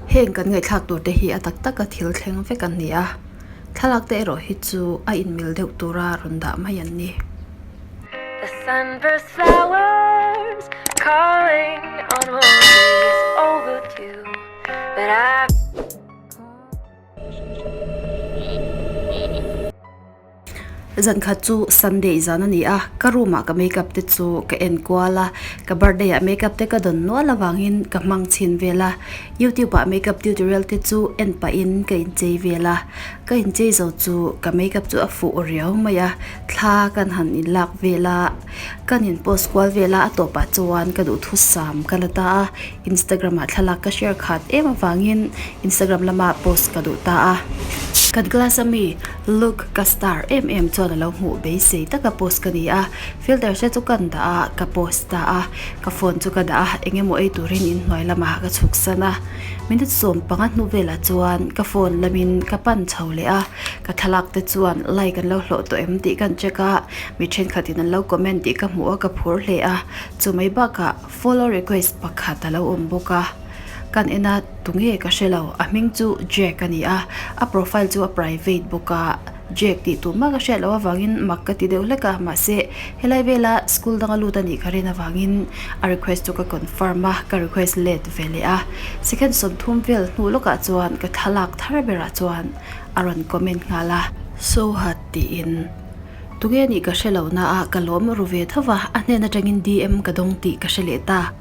Heng kan ngaihthlak tur te hi a tak taka thil thleng vek an ni a, thlalak te erawh hi chu a inmil deuh tura rawn dah mai an ni. The sunburst flowers calling on roses overdue but I. Zan khat chu Sunday zan a ni a, ka room ah ka makeup te chu ka en kual a, ka birthday ah makeup te ka dawn nual avangin ka hmang chhin vel a, youtube ah makeup tutorial te chu en pahin ka inchei vel a, ka inchei zo chu ka makeup chu a fuh riau mai a, thla kan han inlak vel a, kan in post kual vel a, a tawpah chuan ka duhthusam ka la ta a. Instagram ah thlalak ka share khat em avangin Instagram lama post ka duh ta a. Kan class a mi Luke ka star em em chuan a lo hmuh beisei taka post ka ni a, filter te chu kan dah a, ka post ta a, ka phone chu ka dah a, eng emaw ei turin inhnuai lamah ka chhuk san a. Minute 15 hnu velah chuan ka phone lamin ka pan chho leh a, ka thlalak te chuan like an lo hlawh tawh em tih kan check a, mi thenkhatin an lo comment tih ka hmuh a ka phur hle a, chumai bakah Follow request pakhat a lo awm bawk a, kan en a tunge ka hre lo, a hming chu Jack a ni a, a profile chu a private bawk a, Jack tih tur mah ka hriat loh avangin mak ka ti deuh hlek a, mahse helai vela school danga lut a nih ka rin avangin a request chu ka confirm a, ka request let ve leh a, second 30 vel hnu lawkah chuan ka thlalak thar berah chuan a rawn comment nghal a. So hat tiin. Tunge nih ka hre lo na a, ka lawm ru ve tho va, a hnen atangin DM ka dawng tih ka hre leh ta.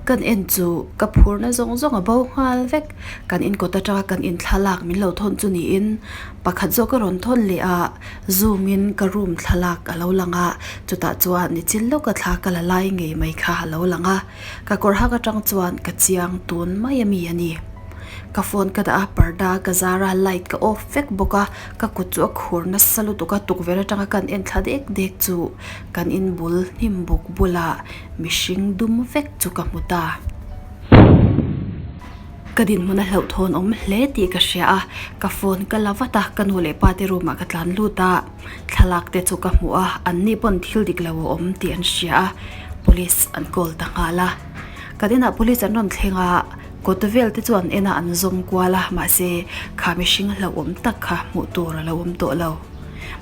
Kan en chu ka phurna zawng zawng a bo nghal vek, kan inkawt atanga kan inthlalak min lo thawn chu niin pakhat zawk a rawn thawn leh a, zoom in ka room thlalak a lo lang a, chutah chuan nichin lawka thla ka la lai ngei mai kha a lo lang a, ka kawr hak atang chuan ka chiang tun mai ami a ni. Ka phone ka dah a, parda ka zar a, light ka off vek bawk a, ka kut chu a khur nasa lutuk a, tukverh atanga kan en thla dek dek chu kan in bul hnim buk bulah mihring dum vek chu ka hmu ta. Ka dinhmun a hlauhthawn awm hle tih ka hria a, ka phone ka la vat a, ka nu leh pa te room ah ka tlan lut a, thlalak te chu ka hmu a, an ni pawn thil dik lo a awm tih an hria a, police an call ta nghal a. Kan inah police an rawn thleng a. Kawt vel te chuan en a an zawng kual a, mahse kha mihring hlauhawm tak kha hmuh tur a lo awm tawh lo.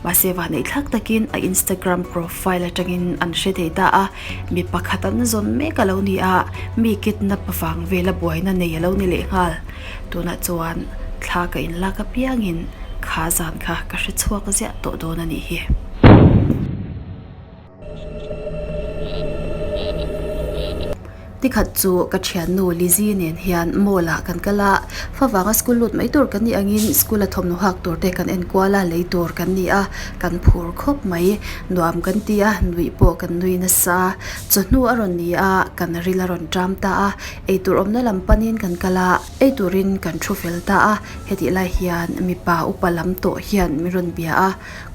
Mahse vahneih thlak takin a Instagram profile atangin an hre thei ta a, mi pakhat an zawn mek a lo ni a, mi kidnap vang vela buaina nei a lo ni leh nghal. Tunah chuan thla ka inlak apiangin kha zan kha ka hre chhuak ziah tawh dawn a nih hi. Tikhat chu ka thiannu Lizzy nen hian mall ah kan kal a, favanga school lut mai tur kan nih angin school a thawmhnaw hak tur te kan en kual a, lei tur kan ni a, kan phur khawp mai. Nuam kan ti a, nuih pawh kan nui nasa. Chawhnu a rawn ni a, kan ril a rawn ṭam ta a, eitur awmna lam panin kan kal a, eiturin kan thu fel ta a, hetih lai hian mipa upa lam tawh hian min rawn bia a,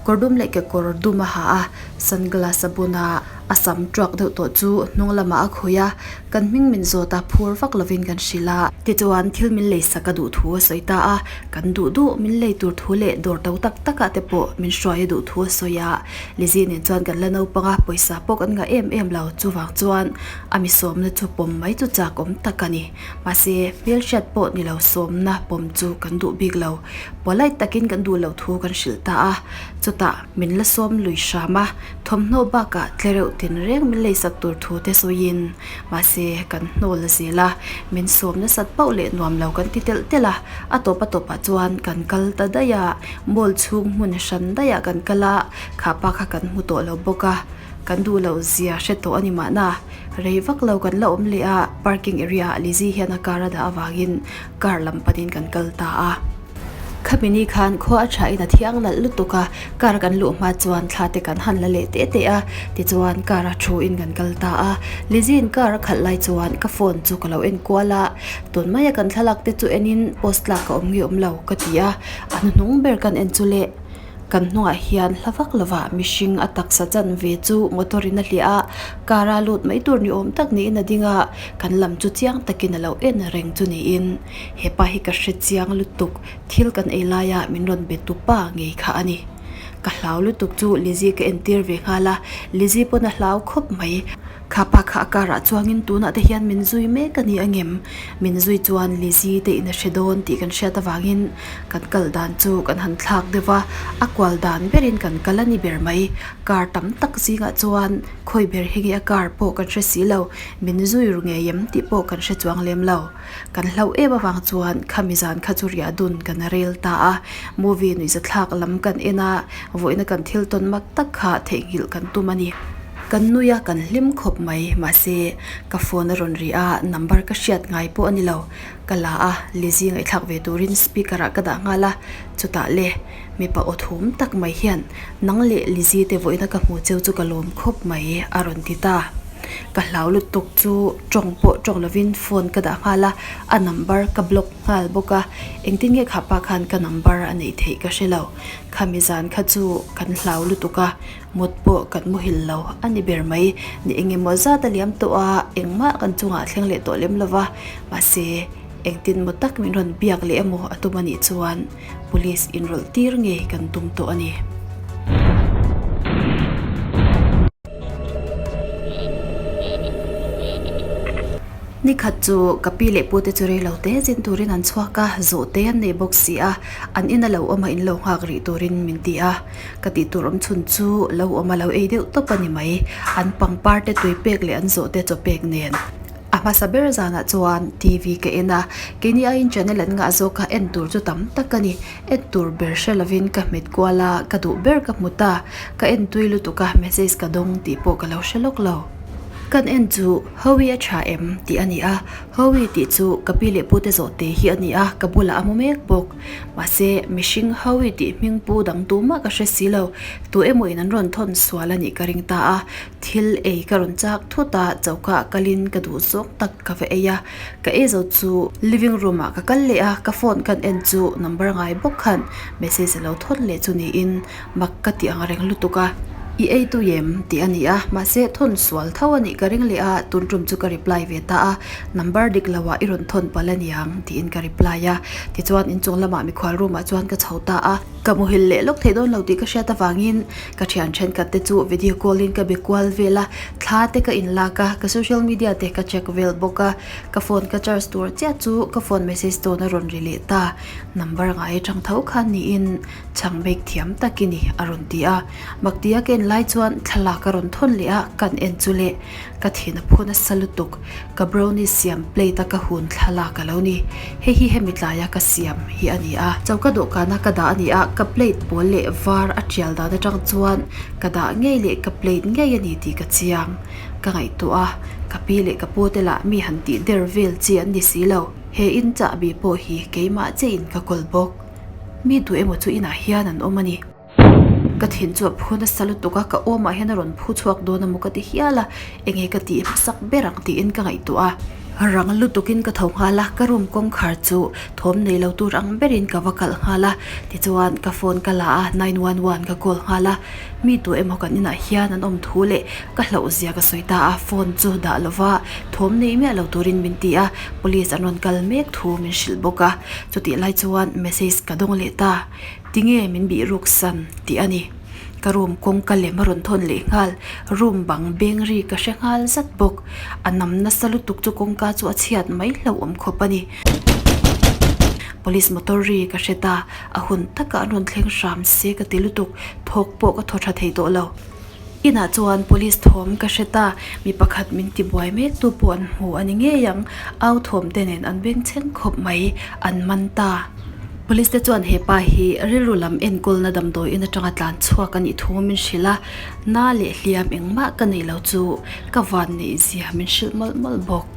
kawr dum leh kekawr dum a ha a. Sunglass a bun a, a sam tuak deuh tawh chu hnung lamah a khawi a, kan hming min zawt a phur vak lovin kan hrilh a. Tichuan thil min lei sak a duh thu a sawi ta a, kan duh duh min lei tur thu leh dawr to tak takah te pawh min hruai a duh thu a sawi a. Lizzy nen chuan kan la naupang a, pawisa pawh kan ngah em em lo, chuvang chuan a mi sawmna chu pawm mai chu chak awm tak a ni. Mahse hmelhriat pawh ni lo sawmna pawm chu kan duh bik lo, polite takin kan duh loh thu kan hrilh ta a, chutah. Min la sawm lui hram a, thawmhnaw bakah tlereuh tinreng min leisak tur thu te sawiin mahse kan hnawl a zel a, min sawm nasat pauh leh nuam lo kan ti telh telh a, a tawp a tawpah chuan kan kal ta daih a, mall chhung hmun hran daihah kan kal a, kha pa kha kan hmu tawh lo bawk a, kan duh loh zia hre tawh a ni mahna, rei vak lo kan la awm leh a, parking area ah Lizzy hian a car a dah avangin car lam panin kan kal ta a. Khami ni khan khua a thain a thiang nalh lutuk a, car kan luh hma chuan thla te kan han la leh teh teh a, tichuan car a thu in kan kal ta a. Lizzy in car a khalh lai chuan ka phone chu ka lo en kual a, tun maia kan thlalak te chu en in post tlak ka awm nge awm lo ka ti a, a hnuhnung ber kan en chu le. Kan hnungah hian hla vak lovah mihring a taksa chan ve chu motor in a hliah a, car a lut mai tur ni awm tak niin a ding a, kan lam chu chiang takin a lo en reng chu niin hepa hi ka hre chiang lutuk thil kan ei laia min rawn be tu pa ngei kha a ni. Ka hlau lutuk chu Lizzy ka entir ve nghal a, Lizzy pawn a hlau khawp mai. Kha pa kha a car ah chuangin tunah te hian min zui mek a ni angem? Min zui chuan Lizzy te in a hre dawn tih kan hriat avangin kan kal dan chu kan han thlak deuh a, a kual dan berin kan kal a ni ber mai. Car tam tak zingah chuan khawi ber hi nge a car pawh kan hre si lo, min zui ru ngei em tih pawh kan hre chuang lem lo. Kan hlauh em avang chuan khami zan kha chu riah dun kan rel ta a, movie nuihzathlak lam kan en a, vawiina kan thil tawn mak tak kha theihnghilh kan tum a ni. Kan nui a, kan hlim khawp mai, mahse ka phone a rawn ri a, number ka hriat ngai pawh a ni lo. Ka la a, Lizzy ngaihthlak ve turin speaker ah ka dah nghal a, chutah le mipa aw thum tak mai hian nang leh Lizzy te vawiina ka hmu cheu chu ka lawm khawp mai a rawn ti ta. Ka hlau lutuk chu tawng pawh tawng lovin phone ka dah nghal a, a number ka block nghal bawk a, engtin nge kha pa khan ka number a neih theih ka hre lo. Khami zan kha chu kan hlau lutuk a, mut pawh kan muhil lo a ni ber mai. Ni eng emaw zat a liam tawh a, engmah kan chungah a thleng leh tawh lem lo va, mahse engtin maw tak min rawn biak leh emaw a tum a nih chuan Police inrawlh tir ngei kan tum tawh a ni. Nikhat chu ka pi leh pute chu rei lo te zin turin an chhuak a, zawh te an nei bawk si a, an ina lo awm a in lo nghak rih turin min ti a, ka tih tur awm chhun chu lo awm a lo ei deuh tawp a ni mai, an pangpar te tui pek leh an zawh te chaw pek nen. A hmasa ber zanah chuan TV ka en a, keini aiin channel an ngah zawk a, en tur chu tam tak a ni. En tur ber hre lovin ka hmet kual a, ka duh ber ka hmu ta. Ka en tui lutuk a, message ka dawng tih pawh ka lo hre lawk lo. Kan en chu Howie a tha em tih a ni a, Howie tih chu ka pi leh pute zawh te hi a ni a, ka bulah a mu mek bawk. Mahse, mihring Howie tih hming pu dang tumah ka hre si lo, tu emawin an rawn thawn sual a nih ka ring ta a. Thil ei ka rawn chak thut a, choka ah kalin ka duh zawk tak ka va ei a, ka ei zo chu living room ah ka kal leh a, ka phone kan en chu number ngai bawk khan message a lo thawn leh chu niin mak ka tih ang reng lutuk a, i ei tui em tih a ni a, mahse thawn sual tho a nih ka ring leh a, tun tum chu ka reply ve ta a, number dik lo ah i rawn thawn palh a niang tiin ka reply a, tichuan inchung lamah mikhual room ah chuan ka chho ta a. Ka muhil leh lawk thei dawn lo tih ka hriat avangin ka thian thenkhat te chu video call in ka be kual vel a, thla te ka in lak a, ka social media te ka check vel bawk a, ka phone ka charge tur chiah chu ka phone message tawn a rawn ri leh ta, number ngai atang tho khan niin chhang bek thiam tak i ni a rawn ti a, Maktia ka en lai chuan thlalak a rawn thawn leh a, kan en chu leh ka thin a phu nasa lutuk, ka brownie siam plate a ka hun thlalak a lo ni, hei hi hemi tlaia ka siam hi a ni a, choka dawhkana ka dah a ni a, ka plate pawl leh var a tial dan atang chuan ka dah ngei leh ka plate ngei a ni tih ka chiang, ka ngaihtuah a, ka pi leh ka pu te lah mi han tih der vel chi an ni si lo, he in chahbi pawh hi keimah chiah in ka kawl bawk, mi duh emaw chu inah hian an awm a ni. Ka thin chu a phu nasa lutuk a, ka awmah hian a rawn phu chhuak dawn a maw ka ti hial a, enge ka tih hmasak ber ang tiin ka ngaihtuah a. Rang lutukin ka tho nghal a, ka room kawngkhar chu thawm nei lo tur ang berin ka va kalh nghal a, tichuan ka phone ka la a, 911 ka call nghal a, mi tu emaw kan inah hian an awm thu leh ka hlauh zia ka sawi ta a, phone chu dah lova thawm nei miah lo turin min ti a, police an rawn kal mek thu min hrilh bawk a, chutih lai chuan message ka dawng leh ta. Tinge min bih ruk san tih a ni. Ka room kawngka lem a rawn thawn leh nghal, room bang beng ri ka hre nghal zat bawk. A nam nasa lutuk chu kawngka chu a chhiat mai hlauhawm khawp a ni. Police motor ri ka hre ta, a hun takah an rawn thleng hram se ka ti lutuk, thawk pawh ka thaw tha thei tawh lo. Inah chuan police thawm ka hre ta, mi pakhat min ti buai mek tu pawh an hmu a ni ngei ang, au thawm te nen an beng chheng khawp mai, an man ta. Police te chuan he pa hi rilru lam enkawlna damdawi in atanga tlan chhuak a nih thu min hrilh a, na leh hliam engmah ka nei lo chu ka van neih zia min hrilh mawlh mawlh bawk.